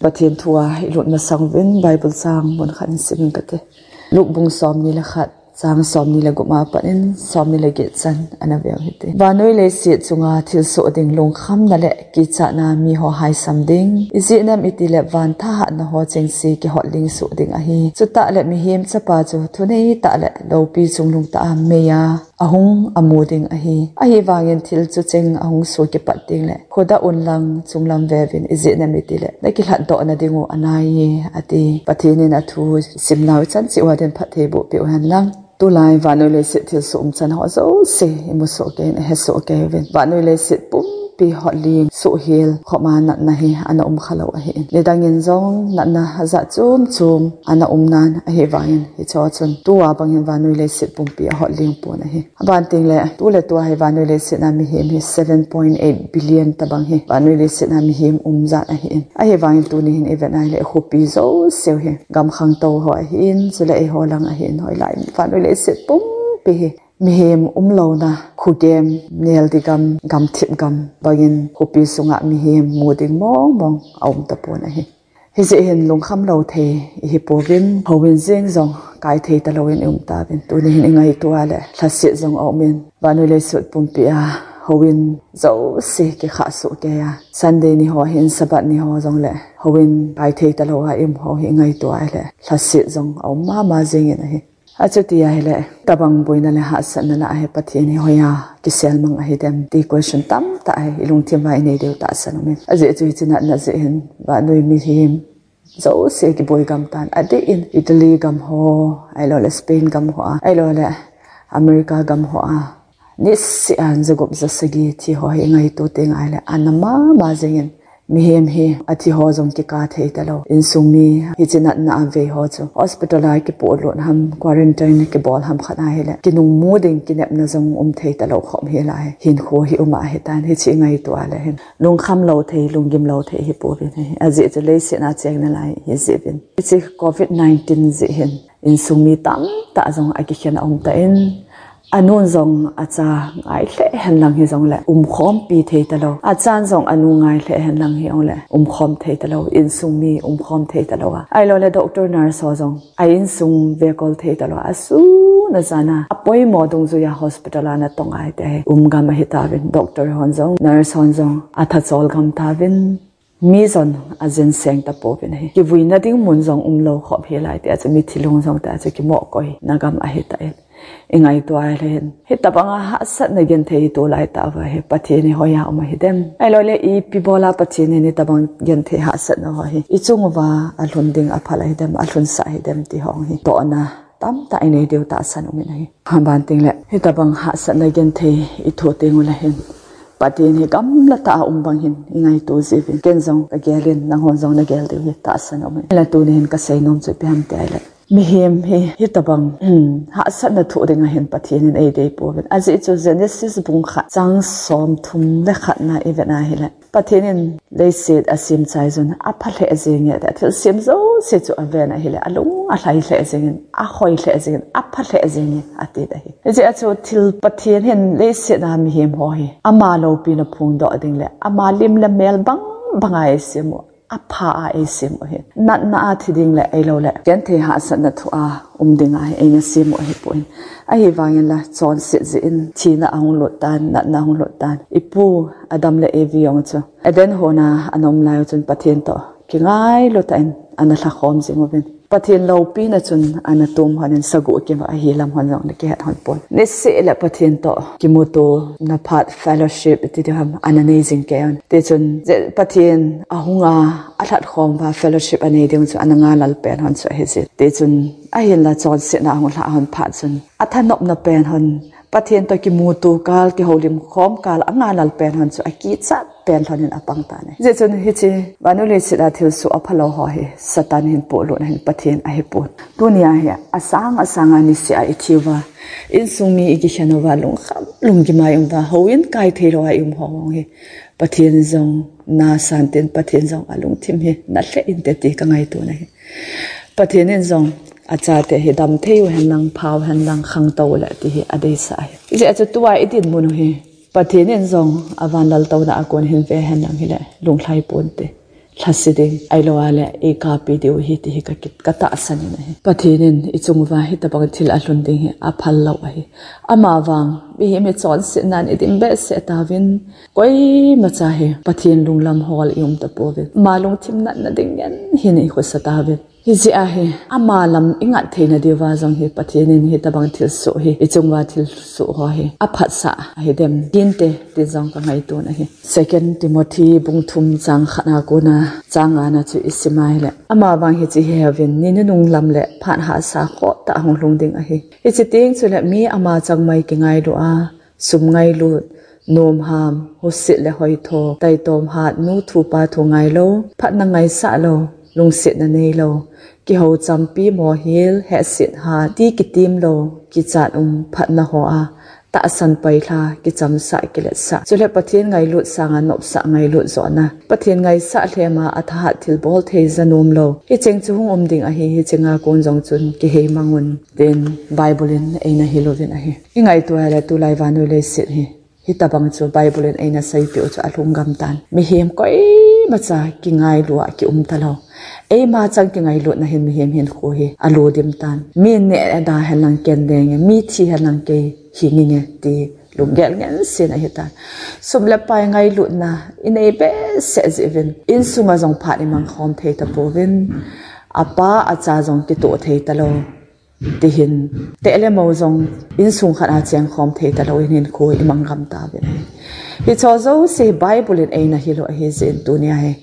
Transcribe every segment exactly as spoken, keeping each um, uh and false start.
Pathen thu a i lut masang uvin Bible chang mun khat in sim inge kati. Luke bung som ni le khat, chang som ni le gup a pat in som ni le get chan ana veu hite. Vannoi leiset chunga thilsoh ding lungkhamna le kichatna miho haisam ding. Ijeh inem itile van thahatna ho chengse kihotling soh ding ahi. Chutah le mihem chapa chu thunei tah le loupi chungnung tah a meiya ahung amu ding ahi. Ahivangin thil chu cheng ahung soh kipat ding le khodah un lang chunglam veuvin, ijeh inem itile nakilhatdoh na ding u anaiye, ati. Pathen in athu simnau chan cheh uva den phattheiboh peh uhen lang. Tulai vannoi leiset thilsoh umchan ho jouse imu soh kei in, ahe soh kei uvin. Vannoi leiset pumpi hotling soh hel khop a natna hi ana um khalou ahin. Nidang in jong natna ajat chom chom ana um nan ahivangin hicheho chun tua bang hin vannoi leiset pumpi ahotling pon ahi. Aban teng le, tu le tua hi vannoi leiset a mihem hi seven point eight billion tabang hi vannoi leiset a mihem um jat ahin. Ahivangin tuni hin ivet a ahile khopi jouse u hi gam khangtou ho ahin, chule eiho lang ahin, hoilai vannoi leiset pumpi hi mihem umlouna, khogem, neldi gam, gamthip gam bangin khopi sunga mihem mu ding mong mong aum tapon ahi. Hijeh hin lungkham lou thei ihi pouvin, houin jeng jong kai thei talou in i um tauvin. Tuni hin i ngaito a le lhaset jong aum in, vannoi leiset pumpi a houin jouse kikhah soh kei a, Sunday ni ho hin, Sabbath ni ho jong le houin kai thei talou a i um ho hi i ngaito a le lhaset jong aum mama jeng in ahi. Achuti ahile, tabang boina le hahsatna lah a hi Pathen hi hoiya kisel mang ahi dem ti question tamtah hi i lungthim uva i nei diu tahsan um in. Ajeh chu hiche natna jeh hin vannoi mihem jouse kiboi gam tan, adeh in Italy gam ho, ahilou le Spain gam ho a, ahilou le America gam ho a, niseh a jagup jasagi thi ho hi i ngaito teng ahile ana mama jeng in. Mihem hi athi ho jong kikah thei talou. Insung mi hiche natna a vei ho chu hospital a kipolut ham, quarantine kibol ham khat ahile kinung mu ding kinepna jong um thei talou khop hi lai. Hinkho hi um ahitan, hiche i ngaito a le hin lungkham lou thei, lunggim lou thei ihi pouvin ahi. Ajeh chu leiset a cheng nalai ihi jeh uvin. Hiche covid nineteen jeh hin insung mi tamtah jong akikhen aum tan, anun jong acha ngai lheh hen lang hijongle umkhompi thei talou. Achan jong anu ngai lheh hen lang hijongle umkhom thei talou. Insung mi umkhom thei talou a. Ahilou le doctor nurse ho jong a insung vekol thei talou. Asun ajan a apoimo dungjuiya hospital a natong a hiti hi um gam ahi tauvin. Doctor hon jong, nurse hon jong atha chol gam tauvin. Mi jong ajinseng tapouvin ahi. Kivuina ding mun jong umlou khop hi lai tia chu mithi lung jong tia chu kimoh koina gam ahi tan. I ngaito a le hin, hitabang a hahsatna genthei tulai tah uva hi Pathen hi hoiya um ahi dem? Ahilou le ipi bol a Pathen in hitabang genthei hahsatna ho hi i chung uva alhun ding aphal ahi dem, alhunsah ahi dem ti ho hi tohna tamtah i nei diu tahsan um in ahi. Aban teng le, hitabang hahsatna genthei i thoh teng u le hin, Pathen hi gamla tah a um bang hin i ngaito jiuvin. Ken jong ka gel in, nangho jong na gel diu hi tahsan um in. Ahile tuni hin ka seinom chu ipi ham tia ahile, mihem hi hitabang, hmm, hahsatna thoh ding a hin Pathen in eidei pouvin. Ajeh chu Genesis bung khat chang som thum le khat na i vet a ahile, Pathen in leiset asem chai chun apha lheh jeng e, thilsem jouse chu aven ahile, alung alhai lheh jeng in, ahoi lheh jeng in, apha lheh jeng e, ati ahi. Hijeh a chu thil Pathen hin leiset a mihem ho hi ama loupina phongdoh ding le ama lim le mel bang bang a eisem u, apha a eisem u ahi. Natna a thi ding le ahilou le genthei hahsatna thoh a um ding a hi eina sem u ahipoi. Ahivangin la chonset jeh in thina ahung lut tan, natna ahung lut tan. I pu Adam le Evi jong chu Eden hon a ana um lai u chun Pathen toh kingailu tah in ana lhakhom jing uvin. Pathen loupina chun ana tum hon in sagoh kima ahi lam hon jong ana kihet hon pon. Niseh le Pathen toh kimutona phat fellowship ti diu ham ana nei jing kei un. Tichun je Pathen ahung a alhatkhom uva fellowship anei ding chu ana ngalal pen hon chu ahi jin. Tichun ahinla chonsetna ahung lhah hon phat chun athanopna pen hon, Pathen toh kimuto kal, kihoulim khom kal, angalal pen hon chu akichat pen lhon in apang tan ahi. Hijeh chun hiche vannoi leiset a thilsoh aphalou ho hi Satan hin polut na hin Pathen ahipon. Tunia hi asang asang a niseh a i thi uva, insung mi i kikhen uva, lungkham lunggim a i um uva, houin kai theilou a i um ho hi Pathen jong nasan tin, Pathen jong alungthim hi na lheh inte ti ka ngaito na hi. Pathen in jong achate hi damthei u henlang, phau henlang, khangtou u le ti hi adeisah ahi. Hijeh a chu tua i dinmun u hi Pathen in jong avan laltouna a kon hin ve henlang hile lunglhai ponte. lhase ding, ahilou le eikapi diu ahi ti hi ka, ka tahsan in ahi. Pathen in ichung uva hitabang thil alhun ding hi aphal lou ahi. Amavang mihem hi chonsetnan idin behseh tauvin, koimacha hi Pathen lunglam hol ium tapouvin, ama lungthim natna ding ngen hin ikhosa tauvin. Hijeh a hi ama lam ingat theina diuva jong hi Pathen in hitabang thilsoh hi, ichung uva thilsoh ho hi aphatsah ahidem hinte ti jong ka ngaito in ahi. Second Timothy bung thum chang khat a kona chang nga na chu isim a ahile, amavang hiche hi heuvin, ni nunung lam le phat hahsa khoh tah hung lhung ding ahi. Hiche teng chule mi ama changmai kingailu a, sum ngailut, nom ham, husit le hoitho, taitom hat, nu thu pa thu ngailou, phatna ngaisah lou, lungsetna neilou, kihou champi mohil, hehset hat, ti kitim lou, kichat um, phatna ho a tahsan pailha, kichamsah, kiletsah. Chule Pathen ngailut sanga nopsah ngailut johna, Pathen ngaisah lhem a athahat thilbol thei ja nom lou, hicheng chu hung um ding ahi, hicheng a kon jong chun kihei mang un, tin Bible in eina hil uvin ahi. Ingaito a le tulai vannoi leiset hi hitabang chu Bible in eina seipeh u chu alhung gam tan. Mihem koimacha kingailu a kium talou. Eima chang kingailutna hin mihem hinkho hi alo dim tan. Mi neh a da henlang ken ding e, mi thi henlang kei hing inge ti lunggel ngen sen ahitan. Sum le pai ngailutna inei behseh jeh uvin, insunga jong phat imang khom thei tapouvin, apa acha jong kitoh thei talou, tihin, teh le mo jong insung khat a cheng khom thei talou in hinkho imang gam tauvin ahi. Hicheho jouse hi Bible in eina hil u ahi jeh in tunia hi,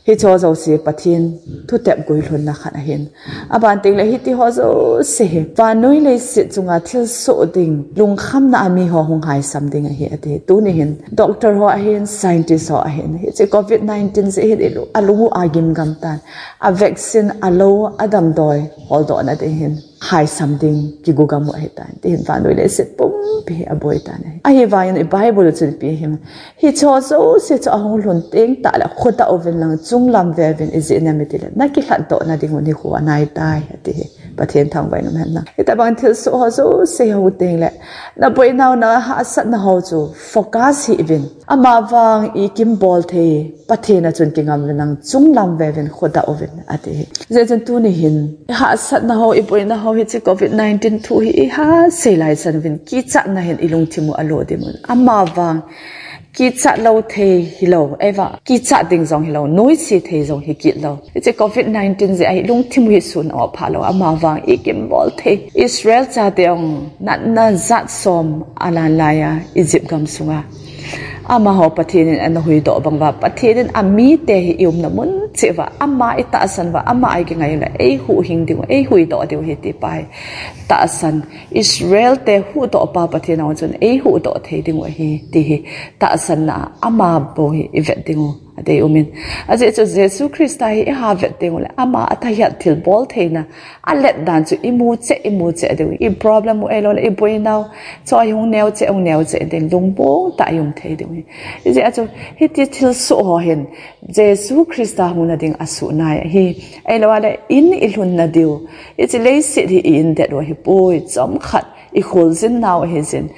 hicheho jouse Pathen thutep guilhunna khat ahin. Aban tengle hitiho jouse hi vannoi leiset chunga thilsoh ding lungkhamna a miho hung haisam ding ahi ati. Tuni hin doctor ho ahin, scientist ho ahin, hiche covid nineteen jeh hin ilu-, alung u agim gam tan. A vaccine alou, adamdoi holdohna ding hin haisam ding kigu gam u ahitan, tihin vannoi leiset pumpi hi aboi tan ahi. Ahivangin i Bible chun ipi ahi, hicheho jouse chu ahung lhun teng tahle khodah uvin lang chunglam veuvin, ijeh inem itile nakilhatdohna ding u nikho anaitai ati hi. Pathen thangvah in um hen lang. Hitabang thilsoh ho jouse hung tengle naboinau, nahahsatna ho chu focus hih uvin, amavang ikimbol thei Pathen a chun kingam uvin lang chunglam veuvin khodah uvin ati hi. Hijeh chun tuni hin ihahsatna ho, iboina ho, hiche covid nineteen thu hi iha sei laisan uvin, kichatna hin ilungthim u alo dim un. Amavang kichat lou thei hilou, eiva kichat ding jong hilou, noise thei jong hikit lou, hiche covid nineteen jeh a ilungthim u hi sun off pha lou. Amavang ikimbol thei Israel chate ong natna jat som alan laiya Egypt gam sunga amaho Pathen in ana huhdoh bang uva, Pathen in amite hi iumna mun cheh uva ama itahsan uva, ama a ikingai u le eihuhhing ding u, eihuhdoh diu ahi ti pa hi tahsan, Israel te huhdoh pa Pathen a chun eihuhdoh thei ding u ahi ti hi tahsanna a ama bou hi ivet ding u adei umin. Ajeh chu Jesu Christa hi iha vet teng ule ama athahiat thilbol theina alet dan chu imu cheh, imu cheh ding u, i problem u ahiloule iboinau chu ahung neo cheh, hung neo cheh ding, lungbong tah a ium thei ding u ahi. Hijeh a chu hiti thilsoh ho hin Jesu Christa hungna ding asuh nai ahi. Ahiloule in ilhunna diu, hiche leiset hi i-indet u ahipoi, chomkhat ikholjin nau ahijin,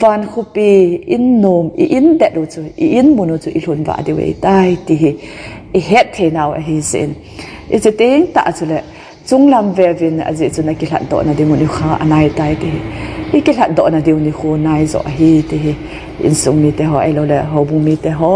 van khopi in nom i-indet u chu, i-in mun u chu ilhun vah diu ahitai ti hi ihet thei nau ahijin, hiche teng tah chule chunglam veuvin, ajeh chu nakilhatdohna ding u nikho anaitai ti hi, ikilhatdohna diu nikho naijoh ahi ti hi insung mite ho ahiloule houbung mite ho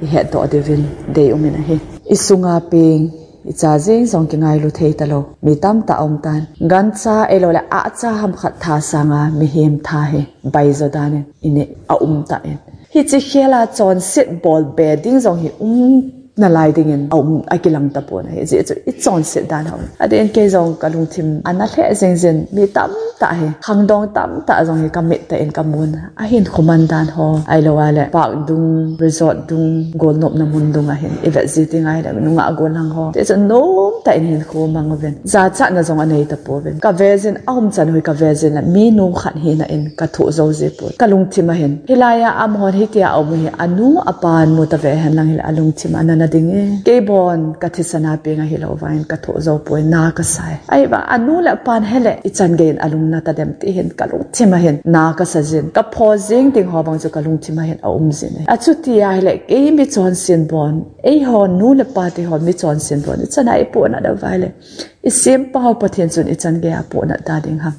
ihetdoh diuvin dei umin ahi. Isunga peng, icha jeng jong kingailu thei talou mi tamtah aumtan. Gancha ahiloule ahcha hamkhat tha sanga mihem tha hi baijo dan in ineh aumtan, hiche khel a chonset bol be ding jong hi umnalai dingin aum, akilang tapon ahi. Hijeh chun ichonset dan ho, adeh in kei jong kalungthim ana lheh jeng jin, mi tamtah hi, khangdong tamtah jong hi kamit tah in kamun, ahinkho man dan ho ahiloule park dung, resort dung, golnopna mun dung a hin ivet ji teng ahile nungah gollhang ho, hiche chu nomtah in hinkho mang uvin, jachatna jong anei tapouvin, kave jin, aumchan u hi kave jin le minu khat hina in kathoh jou jipon, kalungthim a hin hilai a amahon hitia aum u hi anu apan mu tave henlang hile alungthim ana ading e. Kei bon ka thisan a peng ahilou vangin ka thoh jou poi, na ka sa e. Ahivang anu le apan hele ichan gei in alung na tadem ti hin ka lungthim a hin na ka sa jin. Ka pho jing ding ho bang chu ka lungthim a hin aum jin e. Achuti ahile kei mi chonset bon, eiho nu le pa te ho mi chonset bon ichan a ipohnat uva ahile, isempa ho Pathen chun ichan gei a pohnat ta ding ham?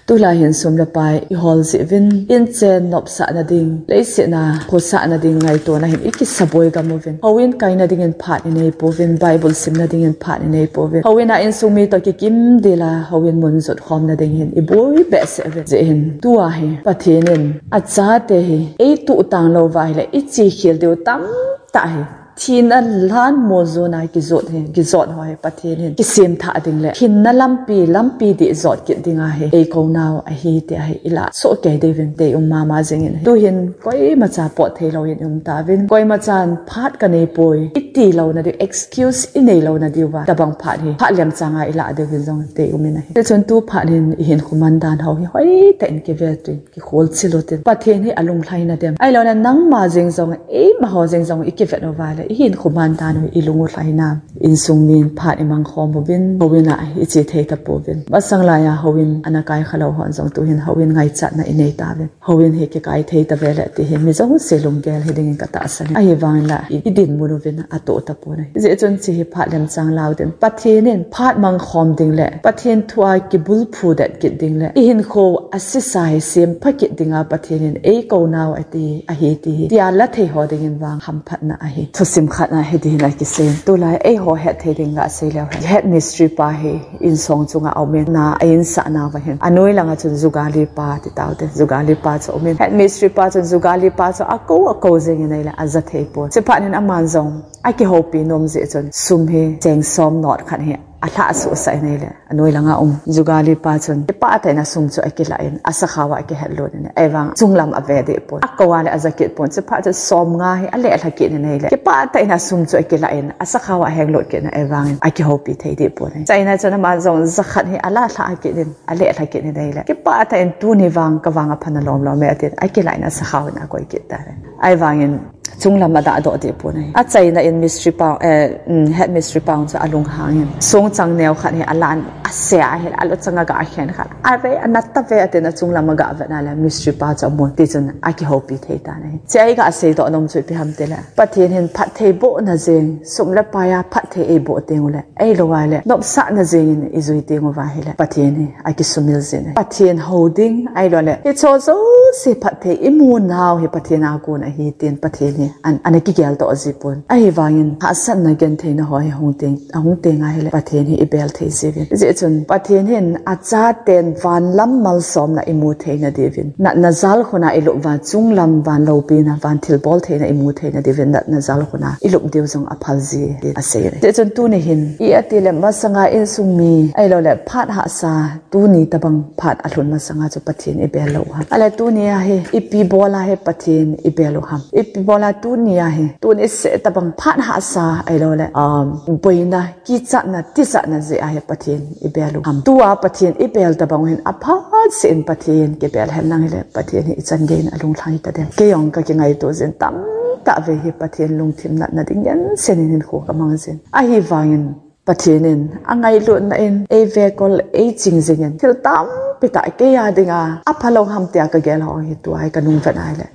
Tulai hin sum le pai ihol jeh uvin, inchen nopsahna ding, leiset a khosahna ding ngaitona hin ikisaboi gam uvin. Houin kaina dingin phat inei pouvin, Bible simna dingin phat inei pouvin. Houin a insung mi toh kikim dila, houin mun jot khomna ding hin iboi behseh uvin. Jeh hin tua hi Pathen in achate hi eituh tang lou uva ahile iche khel diu tamtah hi, thina lhan mol jona kijot hi, kijot ho hi Pathen hin kisem thah ding le hinna lampi, lampi dih jot kit dinga hi eikou nau ahi tia hi ilah soh kei diuvin deium mama jingin ahi. Tuhin koimacha pot thei lou in ium tauvin, koimachan phat ka nei poi iti louna diu, excuse inei louna diuva tabang phat hi phat lemchang a ilah diuvin jong deium in ahi. Tichun tu phat hin ihinkho man dan ho hi hoitah in kivel tuin kikhol chil utin. Pathen hi alunglhai nadem, ahilouleh nangma jeng jong, eima ho jeng jong ikivet uva le ihinkho man dan u hi ilung u lhai nam? Insung min phat imang khom uvin, houin a iche thei tapouvin. Masang laiya houin ana kai kha lou hon jong tuhin houin ngaichatna inei tauvin. Houin hi kikai thei tave le ti hi mi jouse lunggel hi dingin ka tahsan e. Ahivangin la i, idinmun uvin atoh tapon ahi. Hijeh chun hiche hi phat lemchang lau din, Pathen in phat mang khom ding le Pathen thu a kibulphu det kit ding le ihinkho asisa hi sempha kit dinga Pathen in eikou nau ati ahi ti hi tia la thei ho dingin vang hamphatna ahi. Thusim khat a hiti hin akisei in, tulai eiho het thei ding gasei leu hen, head mistri pa hi insong chunga aumin, na a insah nauva hin anoi langa chun jugali pa ti taute, jugali pa chu aumin, head mistri pa chun jugali pa chu akou akou jengin ahile aja thei pon. Chuphat in aman jong akihoupi nom jeh chun sum hi cheng som note khat hi alhah suhsah in ahile anoi langa um jugali pa chun kipah tah in asum chu akilah in asakhao a akihet lut in, ahivang chunglam ave deh pon, akou a le aja kit pon. Chuphat chun som nga hi alelha kit in ahile kipah tah in asum chu akilah in asakhao a aheng lut kit in, ahivangin akihoupi thei deh pon ahi. Chaina chun ama jong ja khat hi alah lhah kit in alelha kit in ahile kipah tah in tuni vang ka vang aphana lom lom e atin akilah in asakhao in akoi kit tan ahi. Ahivangin chunglam adah doh deh pon ahi. Achaina in mistri pa, eh, mm, head mistri pa chu alunghang in songchang neo khat hi alan, ase ahile aluchang aga khen khat, ave, anat tave atin achunglam aga vet na le mistri pa chu amun, tichun akihoupi thei tan ahi. Hiche a iga seidoh nom chu ipi ham tile, Pathen hin phatthei bohna jeng, sum le pai a phatthei eiboh teng ule, ahilou ahile nopsahna jengin ijui teng uva ahile Pathen hi akisumil jin ahi. Pathen hou ding, ahilouleh hicheho jouse phatthei imu nau hi Pathen a kon ahi tin Pathen hi an, ana kigeldoh ji pon. Ahivangin hahsatna gentheina ho hi hung teng, ahung teng ahile Pathen hi ibel thei jiuvin. Hijeh chun Pathen hin achaten vanlam malsomna imu theina diuvin, natna jalkhun a ilup uva chunglam van loupina, van thilbol theina imu theina diuvin natna jalkhun a ilup diu jong aphal ji tin asei in ahi. Hijeh chun tuni hin i atile masanga insung mi, ahilouleh phat hahsa, tuni tabang phat alhun masanga chu Pathen ibel lou u ham? Ahile tuni a hi ipi bol a hi Pathen ibel u ham? Ipi bol a tuni a hi, tuni seh tabang phat hahsa ahilouleh, um, boina, kichatna, tichatna jeh a hi Pathen ibel u ham? Tua Pathen ibel tabang u hin aphat seh in Pathen kibel hen lang hile Pathen hi ichan gei in alunglhai tadem? Kei jong kakingaito jin tamtah vei hi Pathen lungthim natna ding gensen in hinkho kamang jin. Ahivangin Pathen in angailutna in eivekol eiching jingin thil tampi tah kei a dinga aphalou ham tia kagel ho hi tua hi kanung vet a ahile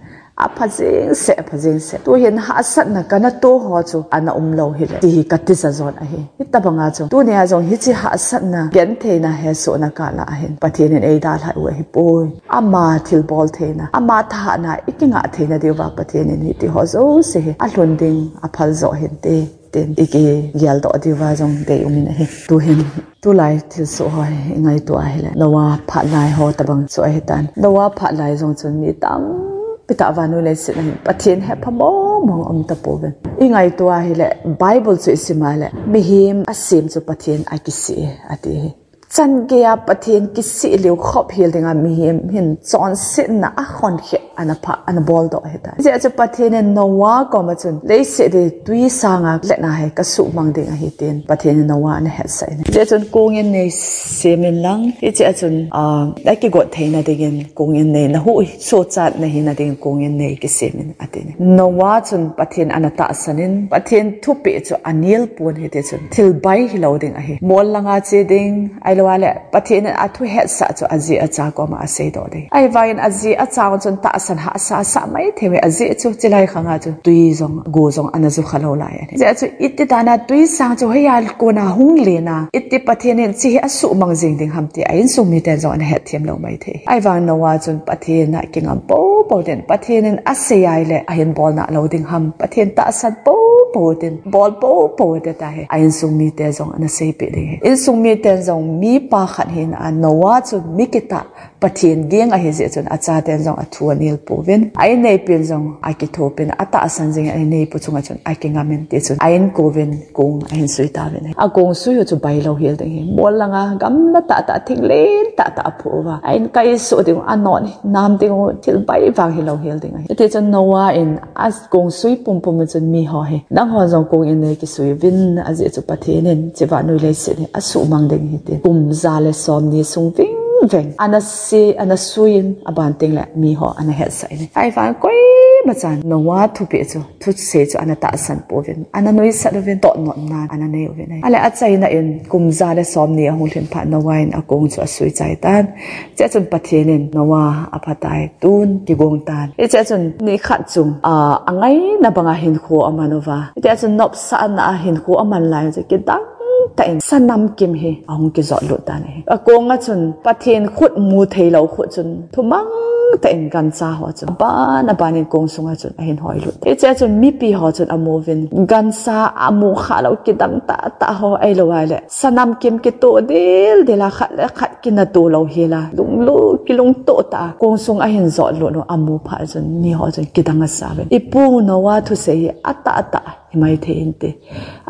apha jeng seh, apha jeng seh. Tuhin hahsatna kanatoh ho chu ana umlou hile ti hi katija jon ahi. Hitabanga chu tunia jong hiche hahsatna gentheina hesohna kah lah a hin Pathen in eidalhah u ahipoi. Ama thilbol theina, ama thahatna ikingah theina diuva Pathen in hitiho jouse hi alhun ding aphal jo hinte tin ikigeldoh diuva jong deium in ahi. Tuhin tulai thilsoh ho hi ingaito ahile Noah phat lai ho tabang chu ahitan. Noah phat lai jong chun mi tampi tah vannoi leiset a hin Pathen hepha mong mong aum tapouvin. Ingaito ahile Bible chu isim a le mihem asem chu Pathen akisih e ati hi. Chan geiya Pathen kisih lou khop hel dinga mihem hin chonsetna a khon khe ana pha, ana bol doh ahitai. Hijeh chun Pathen in Noah koma chun leiset hi tui sanga letna hi kasuhmang ding ahi tin Pathen in Noah ana hetsah in. Hijeh chun kong innei semin lang, hichea chun, ah, nakigot theina dingin kong innei nahuh sochat nahina dingin kong innei kisemin atin. Noah chun Pathen ana tahsan in, Pathen thupeh chu anel pon hiti chun thil bai hilou ding ahi. Mol langa che ding, ahilouleh Pathen in athu hetsah chu aji acha koma aseidoh ding. Ahivangin aji acha chun tahsan hahsa asah maithei uve, ajeh chu chilai khanga chu tui jong, go jong ana jukha lou lai ahi. Hijeh chun iti dana tui sang chu hoiya kona hung lena, iti Pathen in hiche hi asuhmang jing ding ham ti a insung miten jong ana hetthem lou maithei. Ahivang Noah chun Pathen a kingam popo tin, Pathen in asei ahileh ahin bol nalou ding ham, Pathen tahsan popo tin, bol popo tin tia hi a insung mite jong ana seipeh ding ahi. Insung miten jong mipa khat hina a Noah chu mi kitah Pathen ging ahijeh chun achaten jong athu anel pouvin, a inneipen jong akithopin, atahsan jing a inneipu chunga chun akingamin tichun a inkouvin kong ahin sui tauvin ahi. Akong sui u chu bailou hel ding ahi. Mol langa gamla tahtah, thinglen tahtah aphuh uva, a in kai soh ding u, anon nam ding u, thil bai vang hilou hel ding ahi. Hitichun Noah in akong sui pumpum in chun miho hi, nangho jong kong innei kisui uvin, ajeh chu Pathen in hiche vannoi leiset hi asuhmang ding ahi tin kum ja le somni sung vingveng ana se, ana suiyin, aban tengle miho ana hetsah in. Ahivang koimachan Noah thupeh chu, thusei chu ana tahsan pouvin, ana nuisat uvin, tohnomna ana nei uvin ahi. Ahileh achaina in kum ja le somni ahung lhin phat Noah in akong chu asui chai tan. Hichea chun Pathen in Noah, aphatai, tun kigong tan. Hichea chun nikhat chu, ah, angaina banga hinkho aman uva, hitia chun nopsahna a hinkho aman lai chu kidang tah in sanamkim hi ahung kijotlut tan ahi. Akonga chun Pathen khut mu theilou khut chun thumang tah in gancha ho chun aban aban in kong sunga chun ahin hoilut. Hichea chun mipi ho chun amuvin, gancha amu khalou kidang tahtah ho, ahilouleh sanamkim kitoh dildil a, khat le khat kinatoh lou hel a, lunglut kilungtoh tah a kong sung ahin jotlut u amu phat chun miho chun kidang asa uvin, ipu Noah thusei hi atahtah himaithei inte,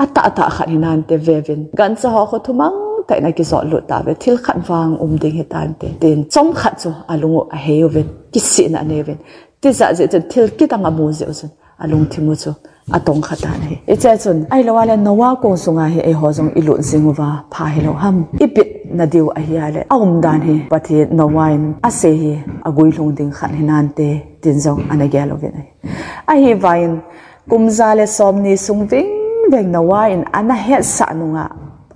atahtah khat hinante, veuvin, gancha ho khu thumang tah in akijotlut tauve, thil khat vang um ding hitante tin chomkhat chu alung u ahei uvin, kisihna anei uvin, tijat jeh chun thil kidang amu jeh u chun alungthim u chu atongkha tan ahi. Hichea chun, ahilouleh Noah kong sunga hi eiho jong ilut jing uva pha hilou ham, ibitna diu ahi ahileh, aumdan hi Pathen, Noah in asei hi aguilhung ding khat hinante tin jong ana gel uvin ahi. Ahivangin kum ja le somni sung vingveng Noah in ana hetsah nunga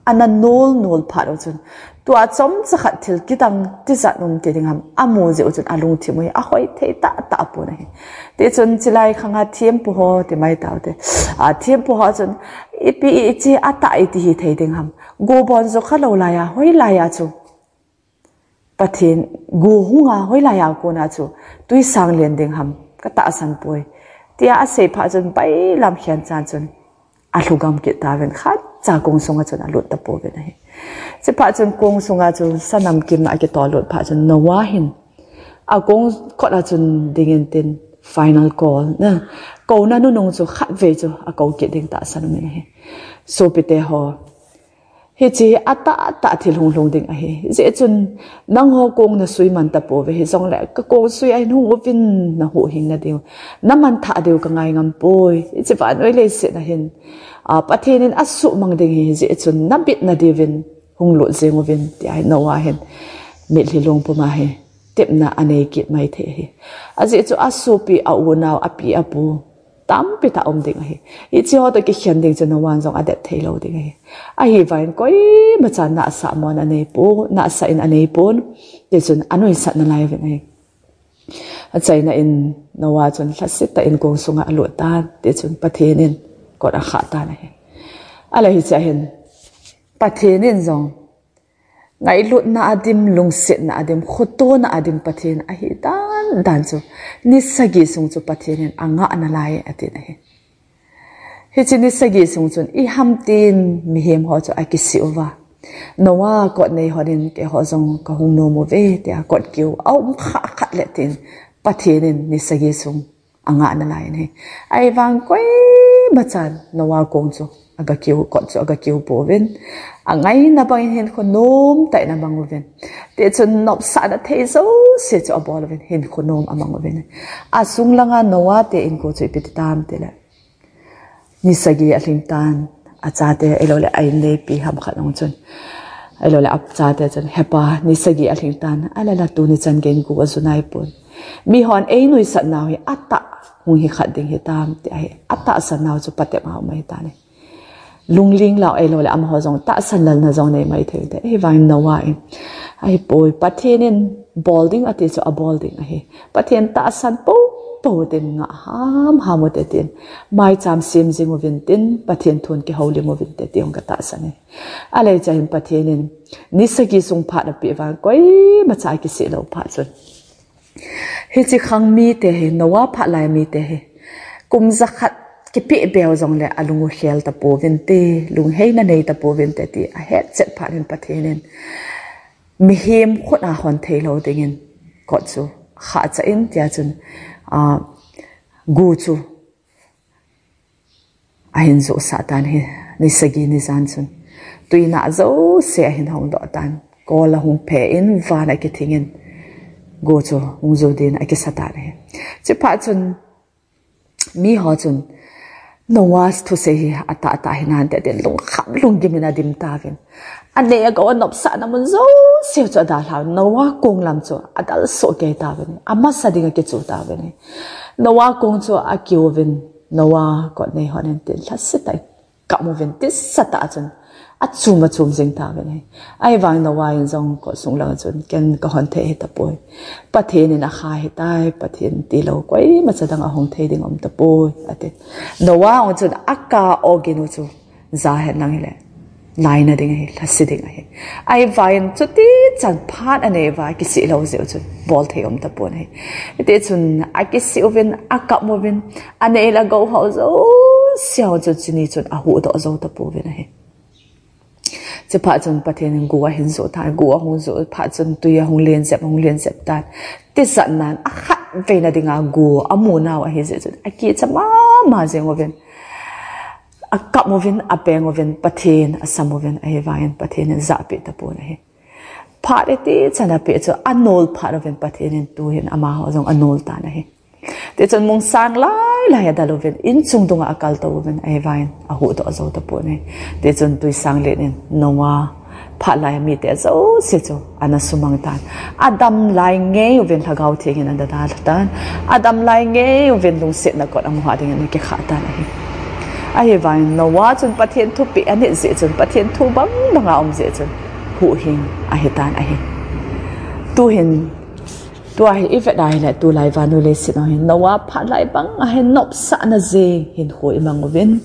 ana nolnol phat u chun, tua chomcha khat thil kidang tijat um ti ding ham amu jeh u chun alungthim u hi ahoithei tahtah pon ahi. Tichun chilai khanga thempu ho ti mai taute, a, thempu ho chun, ipi, hiche atah iti hithei ding ham, go bon jukha lou laiya, hoilaiya chu Pathen, go hunga hoilaiya kona chu tui sang len ding ham, katahsan poi, tia asei phat chun bailam khenchan chun alhugam kit tauvin, khatcha kong sunga chun alut tapouvin ahi. Chuphat chun kong sunga chu sanamkim akitolut phat chun Noah hin akong kot a chun dingin tin final call na, kouna nunung chu khatvei chu akou kit ding tahsan umin ahi. Sopite ho, hiche atahtah thil hunglhung ding ahi. Hijeh chun nangho kong nasui man tapouve, hijongle kakong sui a hin hung uvin, nahuhhing nadiu, namanthah diu kangai ngam poi. Hiche vannoi leiset a hin, a, Pathen in asuhmang ding ahi, hijeh chun nabitna diuvin hunglut jeng uvin, tia hi Noah hin mitlhi lungpum a hi tepna anei kit maithei ahi. Ajeh chu asopi, aunau, api, apu tampi tah um ding ahi. Hiche ho toh kikhen ding chu Noah in jong adet theilou ding ahi. Ahivangin koimachan nahsah mon aneipon, nahsah in aneipon, tichun anuisat nalai uvin ahi. Achaina in Noah chun lhasettah in kong sunga alut tan, tichun Pathen in kot akhah tan ahi. Ahile hichea hin Pathen in jong ngailutna a dim, lungsetna a dim, khotona a dim Pathen ahi dandan chu, ni sagi sung chu Pathen in angah nalai atin ahi. Hiche ni sagi sung chun ihamtin mihem ho chu akisih uva, Noah, kot neihon in keiho jong kahung nom uve, tia kot kiu aum khah khat le tin Pathen in ni sagi sung angah nalai in ahi. Ahivang koimachan Noah kong chu Aga kiu, kot chu aga kiu pouvin. Angaina bangin hinkho nom tah in amang uvin. Tichun nopsahna thei jouse chu abol uvin, hinkho nom amang uvin. Asung langa Noah te inko chu ipi ti tam tile, ni sagi alhing tan, achate, ahilouleh a inneipi ham khat jong chun, ahilouleh achate chun, "Hepa, ni sagi alhing tan, ahinla tuni chan geiyin gu aju naipon. Mihon einuisat nau hi atah hung hi khat ding hitam," ti ahi. Atahsan nau chu patep a um ahitan ahi. Lungling lou, ahilouleh amaho jong tahsan lalna jong nei maithei te. Ahivangin Noah in, ahipoi, Pathen in bol ding ati chu abol ding ahi. Pathen tahsan popo tin, ngah hamham ute tin, maicham sem jing uvin tin, Pathen thun kihoulim uvin te ti jong katahsan e. Alei chahin Pathen in ni sagi sung phat apeh vang koimacha akisih lou phat chun, hiche khang mite hi, Noah phat lai mite hi, kum jakhat kipeh beu jongle alung u khel tapouvin te, lungheina nei tapouvin te ti ahetchet phat in Pathen in, mihem khut a hon theilou dingin kot chu khahcha in, tia chun, a, gu chu ahin johsah tan ahi. Ni sagi ni jan chun, tuinah jouse ahin hongdoh tan, kol ahung phe in, van akithing in, gu chu hung ju din akisa tan ahi. Chuphat chun, miho chun, Noah thusei hi atahtah hinante tin, lungkham lunggim in adim tauvin. Anei agou anopsahna mun jouse chu adalhau, Noah kong lam chu adalsoh kei tauvin, amasa ding akichu tauvin. Noah kong chu akiuvin, Noah kot nei hon in tin, lhasetah in kap uvin, tisatah chun achum achum jing tauvin ahi. Ahivangin Noah in jong kot sung langa chun, ken kahon thei hitapoi. Pathen in akha hitai, Pathen tilou koimacha dang ahong thei ding aum tapoi, ati. Noah jong chun akah ogin u chu jahen lang hile, laina ding ahi, lhase ding ahi. Ahivangin chuti chan phat anei uva akisih lou jeh u chun bol thei um tapon ahi. Hitichun akisih uvin, akap uvin, anei le agou ho jouse ho chu chuni chun ahuhdoh jou tapouvin ahi. Chuphat chun Pathen in gu ahin joh tan, gu ahung joh phat chun tui ahung len jep, ahung len jep tan. Tijat nan akhatveina dinga gu amu nau ahi jeh chun akicha mama jeng uvin, akap uvin, apeng uvin, Pathen asam uvin, ahivangin Pathen in ajahpeh tapon ahi. Phat iti chan apeh chu anol phat uvin Pathen in tuhin amaho jong anol tan ahi. Tichun mungsang lailai adel uvin, inchung dunga akaltou uvin, ahivangin ahuhdoh jou tapon ahi. Tichun tui sang len in Noah phat lai mite jouse chu ana sumang tan. Adam lai ngei uvin Lhagao Theng in ana dalha tan. Adam lai ngei uvin lungsetna kot amu ha dingin ana kikhah tan ahi. Ahivangin Noah chun Pathen thupeh anit jeh chun, Pathen thu bangbang aum jeh chun, huhhing ahitan ahi. Tuhin, tua hi ivet a hile, tulai vannoi leiset a hin Noah phat lai banga hin nopsahna jeng hinkho imang uvin,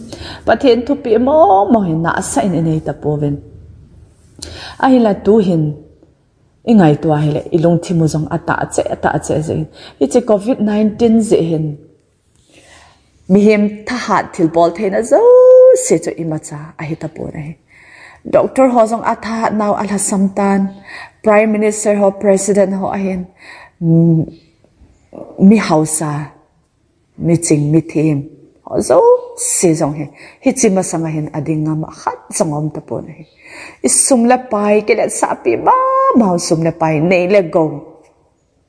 Pathen thupeh momo hin nahsah in inei tapouvin. Ahinla tuhin ingaito a hile, ilungthim u jong atah cheh, atah cheh jeh in, hiche covid nineteen jeh hin mihem thahat thilbol theina jouse chu imacha ahitapon ahi. Doctor ho jong athahat nau alhasam tan, Prime Minister ho, President ho ahin, mm, mihaosa, miching, mithem ho jouse jong hi, hiche masanga hin ading ngam khat jong aum tapon ahi. Isum le pai kiletsahpi mama u, sum le pai, nei le gou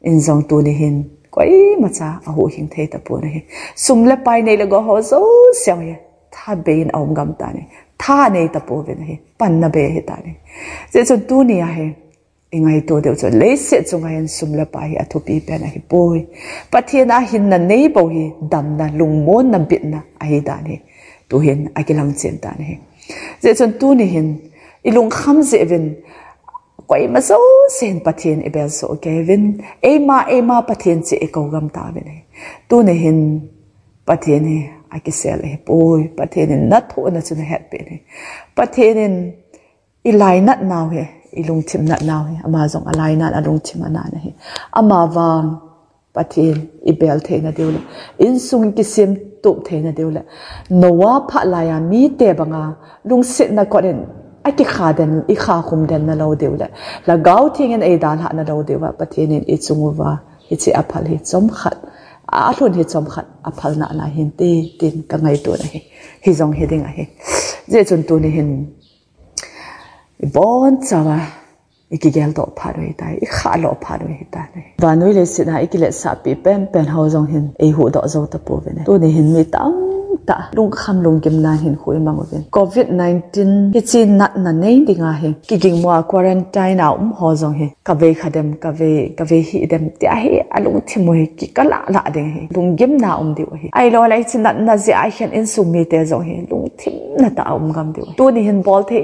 in jong tuni hin koimacha ahuhhing thei tapon ahi. Sum le pai, nei le gou ho jouse hi thabeiyin aum gam tan ahi. Tha nei tapouvin ahi. Panna bei ahitan ahi. Hijeh chun tuni a hi ingaito diu chu, leiset chunga hin sum le pai hi athupi pen ahipoi. Pathen a hinna nei bou hi damna, lungmonna, bitna ahidan hi tuhin akilang chen tan ahi. Hijeh chun tuni hin ilungkham jeh uvin, koima jouse hin Pathen ibel soh kei uvin, eima, eima Pathen cheh ikou gam tauvin ahi. Tuni hin Pathen hi akisel ahipoi, Pathen in nathohna chu nahetpeh in ahi. Pathen in ilainat nau hi, ilungthim nat nau hi, ama jong alainat, alungthim anat ahi. Amavang Pathen ibel theina diu le, insung kisemtup theina diu le, Noah phat laiya mite banga lungsetna kot in akikha den, ikha khum den nalou diu le, Lhagao Theng in eidalhah nalou diuva, Pathen in ichung uva hiche aphal hi chomkhat, alhun hi chomkhat aphal nalai hinte, tin kangaito na ahi. Hijong hiding ahi. Hijeh chun tuni hin ibon chauva ikigel doh phat u hitai, ikhah loh phat u hitai. Vannoi leiset a ikiletsah pi penpen ho jong hin eihuhdoh jou tapouvin. Tuni hin mi tamtah lungkham lunggimnan hinkho imang uvin. Covid nineteen hiche natna nei dinga hi kigingmo a quarantine a um ho jong hi kavei kha dem, kavei, kavei hih dem tia hi alungthim u hi kikalah lah ding ahi. Lunggimna um diu ahi. Ahilouleh hiche natna jeh a hin insung mite jong hi lungthimna tah a um gam diu ahi. Tuni hin bolthei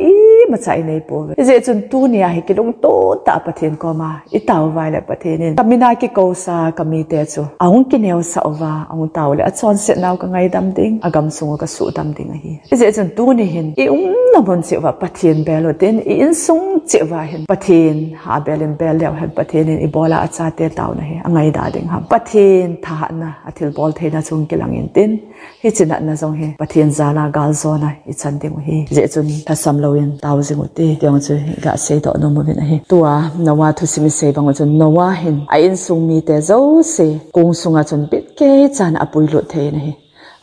imacha inei pouve. Hijeh chun tuni a hi kilungtoh tah a Pathen koma itao uva ahileh Pathen in kamin a kikousa kamite chu ahung kineosah uva, ahung tao uleh achonset nau kangaidam ding, agamsung u kasuhdam ding ahi. Hijeh chun tuni hin iumna mun cheh uva Pathen bel utin, i insung cheh uva hin Pathen ha bel in bel leu hen Pathen in ibola achate taona hi angaida ding ham? Pathen thahatna, athilbol theina chu hung kilang intin, hiche natna jong hi Pathen jal a galjona ichan ding u ahi. Hijeh chun lhasam louvin tao jing ute, ti jong chu iga seidoh nom uvin ahi. Tua Noah thusim isei bang u chun Noah hin a insung mite jouse kong sunga chun bitkei chan apuilut thei in ahi.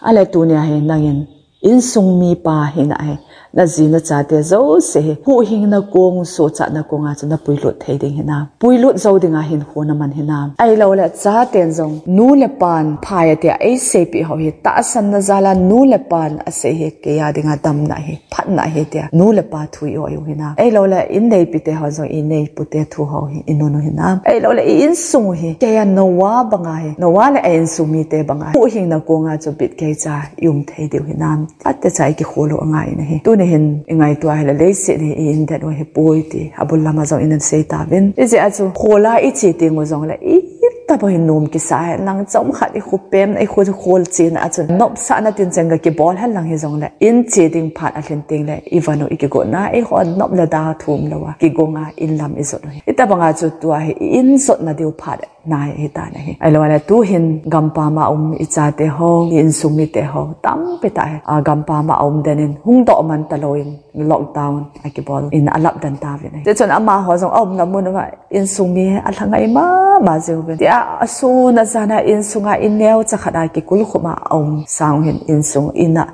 Ahileh tuni a hi nangin insung mipa hina hi, naji nachate jouse hi huhhingna kong, sohchatna kong a chu napuilut thei ding hinam? Puilut jou dinga hinkho naman hinam? Ahilouleh chaten jong nu le pan phai a tia eiseipeh ho hi tahsanna jal a nu le pan asei hi kei a dinga damna ahi, phatna ahi tia nu le pa thu i-oi u hinam? Ahilouleh inneipi te ho jong inneipute thu ho hi inun u hinam? Ahilouleh i insung u hi kei a Noah banga hi, Noah le a insung mite banga hi huhhingna kong a chu bitkei cha ium thei diu hinam? Atecha ikikhol u angai in ahi. Tuni hin ingaito a ahileh leiset hi i-in den u ahipoi ti abul lama jong ina sei tauvin. Hijeh a chu khol a iche teng u jongleh itobang hin nom kisa hen lang, chomkhat ikho pem, ikho khol chena a chun nopsahna tinchen ga kibol hen lang hijongleh in che ding phat alhin tengleh ivan u ikigotna, eiho nop le da thum louva kigong a in lam ijot u ahi. Hitobang a chu tua hi i-in jotna diu phat nai ahitan ahi. Ahilouleh tuhin gampam a um ichate ho, i insung mite ho tampi tah hi, a, gampam a um den in hungdoh man talouvin lockdown akibol in alap den tauvin ahi. Tichun amaho jong aumna mun uva insung mi alhangai mama jiuvin. Tia asun ajan a insunga in neocha khat a kikulkhum a aum sang u hin insung in a,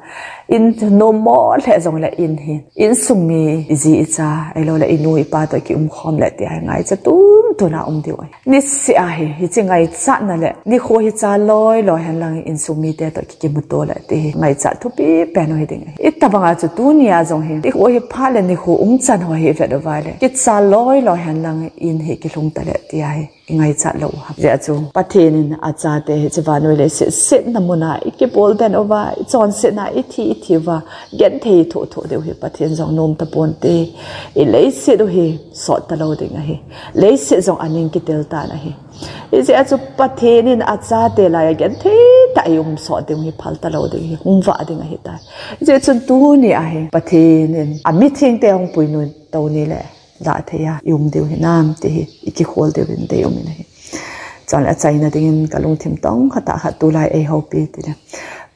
in nommo lheh jongleh in hi insung mi iji icha ahilouleh inu ipa toh kiumkhom leh tia hi ngaicha tuntun a um diu ahi. Niseh a hi hiche ngaichatna le nikho hi cha loi loi hen lang insung mite toh ki, kimuto leh ti hi ngaichat thupi pen u hiding ahi. Hitobang a chu tuni a jong hi nikho hi phat le nikho umchan ho hi vet uva leh kicha loi loi hen lang in hi kilhung taleh tia hi ingaichat lou u ham? Hijeh a chu Pathen in achate hiche vannoi leiset setna mun a ikibol den uva, ichonsetna ithi ithi uva, genthei ithoh thoh diu hi Pathen jong nom taponte. I leiset u hi sot talou ding ahi. Leiset jong aning kitel tan ahi. Hijeh a chu Pathen in achate laiya genthei tah a ium sot ding hi phal talou ding ahi, hung vah ding ahitai. Hijeh chun tuni a hi Pathen in amithengte hung puinui tou ni leh lah thei a ium diu hinam ti hi ikikhol diuvin deium in ahi. Chule achaina dingin kalungthim tong khat a khat tulai eihoupi tile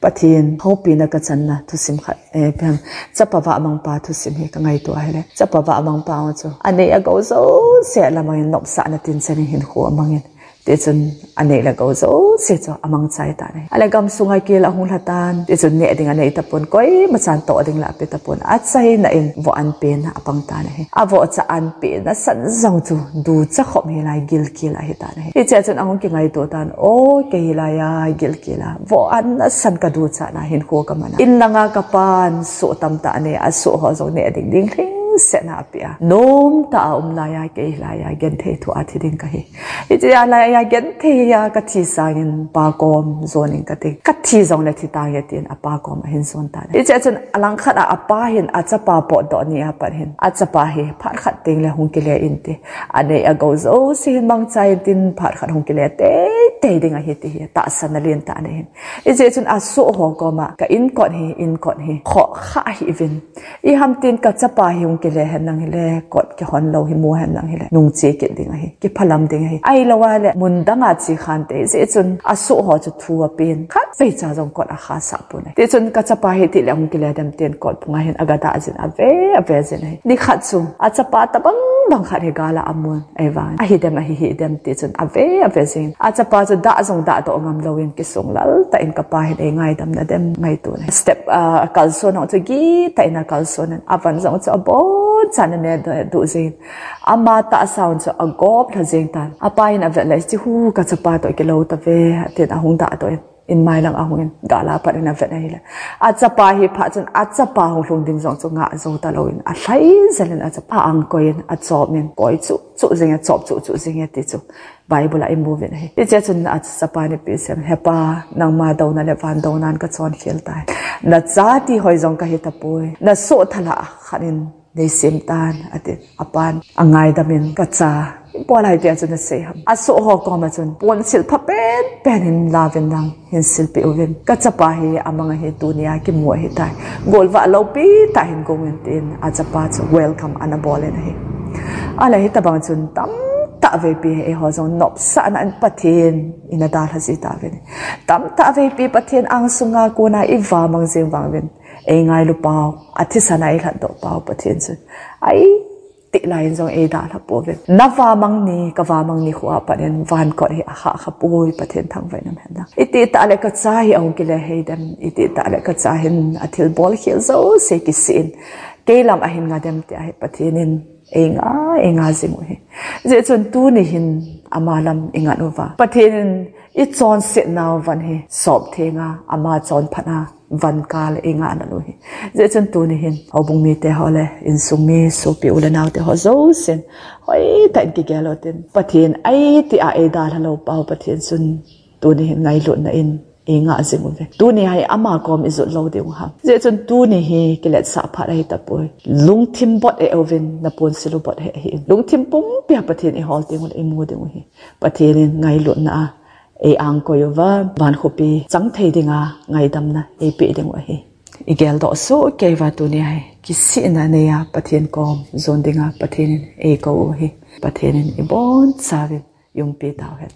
Pathen houpina kachanna thusim khat, eh, pem, chapa vahmangpa thusim hi kangaito ahile, chapa vahmangpa chu anei agou jouse lamangin nopsahna tinchen in hinkho amangin, tichun anei le gou jouse chu amangchai tan ahi. Ahile gamsunga kel ahung lha tan, tichun neh ding anei tapon, koima chan toh ding la ape tapon, achaina in voh an pen apang tan ahi. Avohcha an pen asan jong chu ducha khop hilai gilkel ahitan ahi. Hichea chun ahung kingaito tan, o, kei hilaiya gilkel a, voh an asan kaducha na hinkho kaman a, in langa kapan soh tamtah anei, asoh ho jong neh ding ding lhingset na apeh a, nomtah a um laiya kei hilaiya genthei thoh a thi ding kahi. Hitia laiya genthei a kathi sangin pa kom jon in kati, kathi jongle thi tange tin apa kom ahin jon tan. Hichea chun alangkhat a apa hin achapa potdoh ni a pat hin achapa hi phat khat tengle hung kile inte. Anei agou jouse hin mangchai intin phat khat hung kile teitei ding ahi ti hi tahsanna lentah anei hin. Hijeh chun asoh ho koma ka inkot hi, inkot hi khoh kha hih uvin. Iham tin kachapa hi hung kile henlang hile, kot kihon lou hi mu henlang hile, nungche kit ding ahi, kiphalam ding ahi. Ahilou ahile mun danga che khante, hijeh chun asoh ho chu thu apen, khatvei cha jong kot akhasah pon ahi. Tichun kachapa hi tile hung kile dem tin kot phunga hin agadah jin ave, ave jin ahi. Nikhat chu achapa tabang bang khat hi gal a amun, ahivang ahi dem, ahi hi dem ti chun ave, ave jing. Achapa chu dah jong dahdoh ngam louvin kisung lal tah in kapa hin eingaidam na dem ngaito na. Step, ah, akalson jong chu gitah in akalson in, avan jong chu abonchan ane duh jing. Ama tahsa jong chu agop lha jing tan. Apa hin avet le, "Hichu kachapa toh kilou tave," atin ahung dahdoh in, in mailang ahung in, gal a pat in avet ahile, achapa hi phat chun achapa hung lhung ding jong chu ngah jou ta louvin, alhai jel in achapa angkoi in, achop in, koi chuh chuh jing e, chop chuh chuh jing e ti chu Bible a imu uvin ahi. Hiche chun achapa in ipi asei em, "He pa, nangma douna le van dounan kachon khel tai. Nacha ti hoi jong kahi tapoi. Nasoh thala khat in neisem tan," atin. Apan angaidam in, "Kacha, ipi lai tia chu nasei ham?" Asoh ho koma chun ponsil pha penpen hin lauvin lang hin silpeh uvin, "Kachapa hi amang ahi, tunia kimu ahitai. Golvah loupi tah hin gong in," tin achapa chu welcome ana bol in ahi. Ahile hitabang chun tamtah veipi eiho jong nopsahna in Pathen in adalha ji tauvin, tamtah veipi Pathen angsunga kona ivamang jing vang uvin, eingailu pau, athisan a eilhatdoh pau Pathen chun aitih lai in jong eidalha pouvin. Navamang ni, kavamang ni khu a pat in van kot hi ahahkha poi, Pathen thangvah in umhen lang. Itih tah le kacha hi ahung kile hei dem, itih tah le kacha hin athilbol khel jouse kisih in, kei lam ahin nga dem tia hi Pathen in einga, einga jing u ahi. Hijeh chun tuni hin ama lam ingat uva, Pathen in ichonsetnau van hi sop thenga, ama chonphatna van kal einga nalou u ahi. Hijeh chun tuni hin houbung mite ho le insung mi, sopi u le nao te ho jousen hoitah in kigel u hitin, Pathen aitih a eidalha lou pau Pathen chun tuni hin ngailutna in einga jing uve. Tuni hi ama kom ijot lou diu ham? Hijeh chun tuni hi kiletsah phat ahi tapoi. Lungthim bot e uvin, naponsil u bot e ahin. Lungthim pumpia Pathen ihol ding u le imu ding u ahi. Pathen in ngailutna a eiangkoi uva, van khopi chang thei dinga ngaidamna eipeh ding u ahi. Igeldoh soh kei uva tuni hi kisihna neiya Pathen kom jon dinga Pathen in eikou u ahi. Pathen in ibonchauvin umpi tauhen.